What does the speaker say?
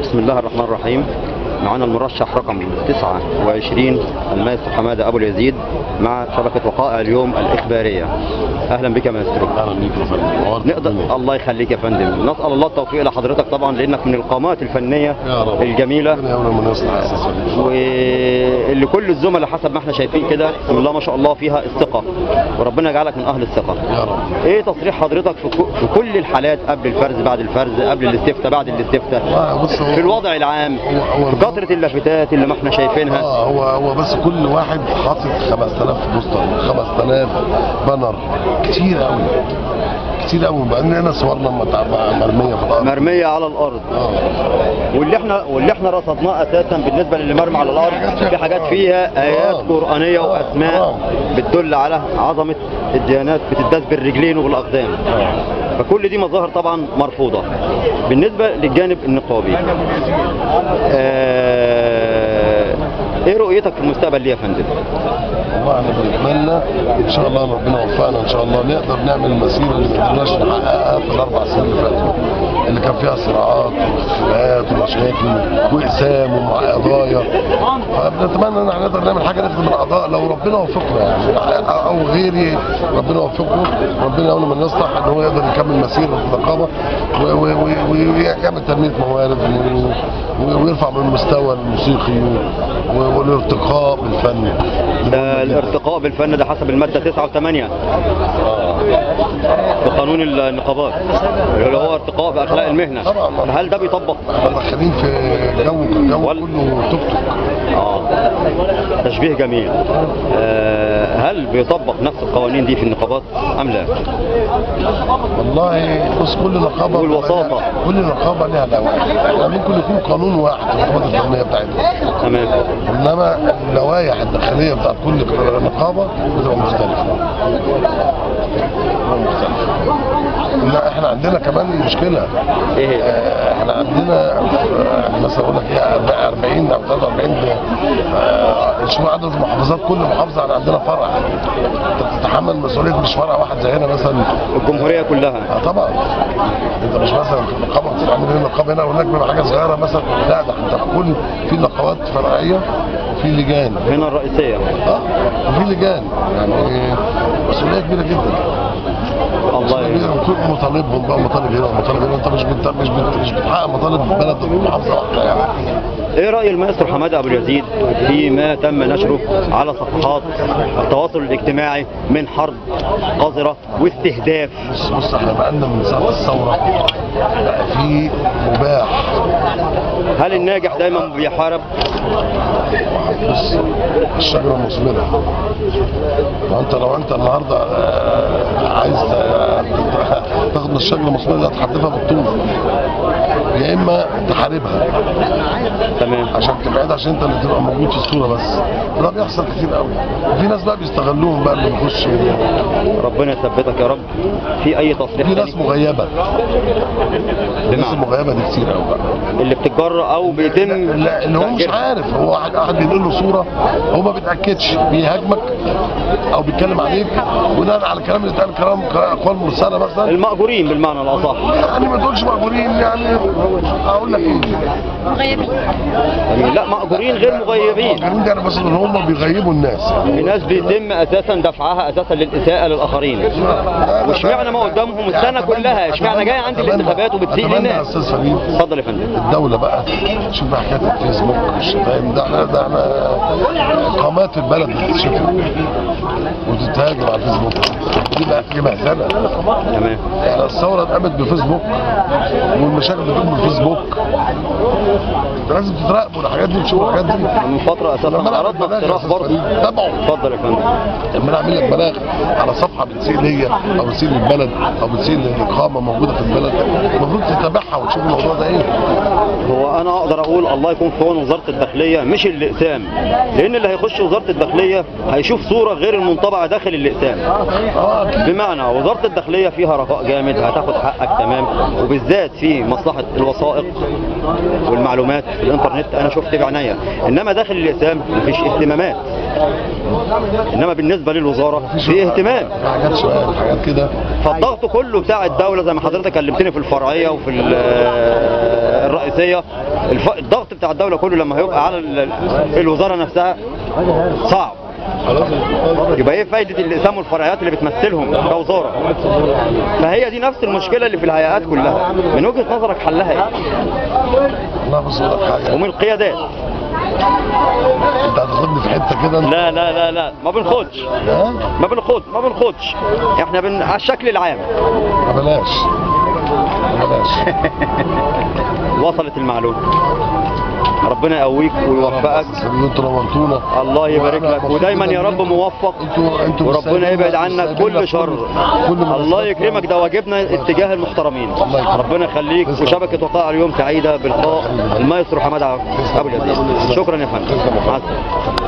بسم الله الرحمن الرحيم. معنا المرشح رقم 29 المايسترو حمادة ابو اليزيد مع شبكة وقائع اليوم الاخبارية. اهلا بك يا مايسترو. اهلا بيك يا فندم. نقدر الله يخليك يا فندم، نسال الله التوفيق لحضرتك طبعا لانك من القامات الفنية يا رب الجميلة ربنا يولى من يصلح اساسا، واللي كل الزملاء حسب ما احنا شايفين كده بسم الله ما شاء الله فيها الثقة، وربنا يجعلك من اهل الثقة يا رب. ايه تصريح حضرتك في كل الحالات، قبل الفرز بعد الفرز، قبل الاستفتاء بعد الاستفتاء، والله بص هو في الوضع العام، هو في كثرة اللافتات اللي ما احنا شايفينها؟ هو بس كل واحد حاطط 5000 poster، 5000 banner، كتير قوي كتير قوي. بقى لنا صورنا مرمية في الارض، مرمية على الارض. واللي احنا رصدناه اساسا بالنسبة للي مرمي على الارض، في حاجات فيها ايات قرانية واسماء بتدل على عظمه الديانات، بتداس بالرجلين وبالاقدام. فكل دي مظاهر طبعا مرفوضة. بالنسبة للجانب النقابي، ايه رؤيتك في المستقبل ليه يا فندم؟ والله احنا بنتمنى ان شاء الله ربنا يوفقنا ان شاء الله نقدر نعمل المسيرة اللي ما قدرناش نحققها في الاربع سنين اللي فاتوا، اللي كان فيها صراعات وخناقات ومشاكل واقسام وقضايا. فبنتمنى ان احنا نقدر نعمل حاجة نخدم الاعضاء لو ربنا وفقنا يعني، او غيري ربنا وفقه، ربنا يولي من يصلح ان هو يقدر يكمل مسيره في النقابة ويعمل تنمية موارد ويرفع من المستوى الموسيقي والارتقاء بالفن. ده الارتقاء بالفن ده حسب المادة 9 و8 في قانون النقابات، اللي هو ارتقاء بأخلاق المهنة. طبعا. هل ده بيطبق؟ احنا داخلين في جو كله توك توك. تشبيه جميل. هل بيطبق نفس القوانين دي في النقابات أم لا؟ والله بص، كل نقابة والوساطة، كل نقابة لها لوائح. يعني ممكن يكون قانون واحد في النقابات الفنية بتاعتنا، تمام، انما اللوائح الداخلية بتاعت كل نقابة بتبقى مختلفة. لا احنا عندنا كمان مشكلة. ايه؟ احنا عندنا مثلا اقول لك ايه، 40 او 43 شوف عدد المحافظات، كل محافظة عندنا فرع. انت بتتحمل مسؤولية مش فرع واحد زي هنا مثلا، الجمهورية كلها. طبعا انت مش مثلا في النقابة بتتعمل هنا نقابة هنا وهناك بيبقى حاجة صغيرة مثلا، لا ده انت كل في نقابات فرعية وفي لجان هنا الرئيسية. وفي لجان، يعني مسؤولية كبيرة جدا. الله يعينك. مطالبهم بقى، مطالب هنا ومطالب هنا، انت مش بتحقق مطالب بلد محافظة واحدة يعني. ايه راي المايسترو حمادة ابو اليزيد فيما تم نشره على صفحات التواصل الاجتماعي من حرب قذرة واستهداف؟ بص احنا بقالنا من ساعة الثورة بقى في مباح. هل الناجح دايما بيحارب؟ بص، الشجرة مثمرة. ما انت لو انت النهارده عايز تاخد من الشجرة المثمرة دي هتحدفها بالطول، يا اما تحاربها. تمام، عشان تبعدها، عشان انت اللي تبقى موجود في الصورة بس. ده بيحصل كتير قوي، وفي ناس بقى بيستغلوهم بقى اللي بيخش. ربنا يثبتك يا رب. في اي تصريح؟ في ناس مغيبه. الناس المغيبة دي كتير قوي بقى، اللي بتتجرأ او بيتم اللي هو مش عارف، هو واحد بينقل له صوره هو ما بيتاكدش، بيهاجمك او بيتكلم عليك بناء على الكلام اللي اتقال، كلام اقوال مرسله مثلا. المأجورين بالمعنى الاصح، يعني ما تقولش مأجورين، يعني اقول لك ايه، مغيبين. لا مأجورين غير مغيبين. مأجورين يعني مثلا ان هم بيغيبوا الناس، في ناس بيتم اساسا دفعها اساسا للاساءه للاخرين. واشمعنى ما قدامهم السنة كلها؟ اشمعنى جاي عندي الانتخابات وبتسيء للناس؟ استاذ فريد، اتفضل يا فندم. الدولة بقى شوف بقى حكاية الفيسبوك والشتايم ده، احنا قامات البلد بتتشتم وتتهاجم على الفيسبوك، دي بقى دي مهزله. تمام، يعني الثورة اتقامت بفيسبوك والمشاكل بتقوم بالفيسبوك، انت لازم تتراقبوا الحاجات دي وتشوفوا الحاجات دي. من فترة اساسا عرضنا اقتراح برضه. تابعوا. اتفضل يا فندم. لما انا اعمل لك بلاغ على صفحة بتسيء ليا او بتسيء للبلد او بتسيء للاقامة موجودة في البلد، المفروض تتابعها وتشوف الموضوع ده ايه. هو انا اقدر اقول الله يكون في عون وزارة الداخلية مش الاقسام، لان اللي هيخش وزارة الداخلية هيشوف صوره غير المنطبعه داخل الاقسام. بمعنى وزارة الداخلية فيها رخاء جامد، هتاخد حقك تمام، وبالذات في مصلحة الوثائق والمعلومات في الانترنت انا شفت بعينيا، انما داخل الاقسام مفيش اهتمامات. انما بالنسبة للوزارة في اهتمام، في حاجات شوية حاجات كده. فالضغط كله بتاع الدولة زي ما حضرتك كلمتني في الفرعية وفي الرئيسية. الضغط بتاع الدولة كله لما هيبقى على الوزارة نفسها صعب. يبقى ايه فايده الاقسام والفرعيات اللي بتمثلهم كوزارة؟ فهي دي نفس المشكلة اللي في الهيئات كلها. من وجهه نظرك حلها ايه؟ والله بص اقول لك حاجة، ومن القيادات. انت هتاخدني في حتة كده. لا لا لا لا، ما بنخدش. ها؟ ما بنخدش، احنا على الشكل العام. بلاش بلاش. وصلت المعلومة. ربنا يقويك ويوفقك. انتوا نورتونا. الله يبارك لك، ودايما يا رب موفق، انتوا وربنا يبعد عنك كل شر. كل الله يكرمك، ده واجبنا اتجاه المحترمين. الله يكرمك. ربنا يخليك. تسلم. وشبكة وقائع اليوم سعيدة بلقاء المايسترو حماد ابو اليزيد. شكرا يا فندم، مع السلامة.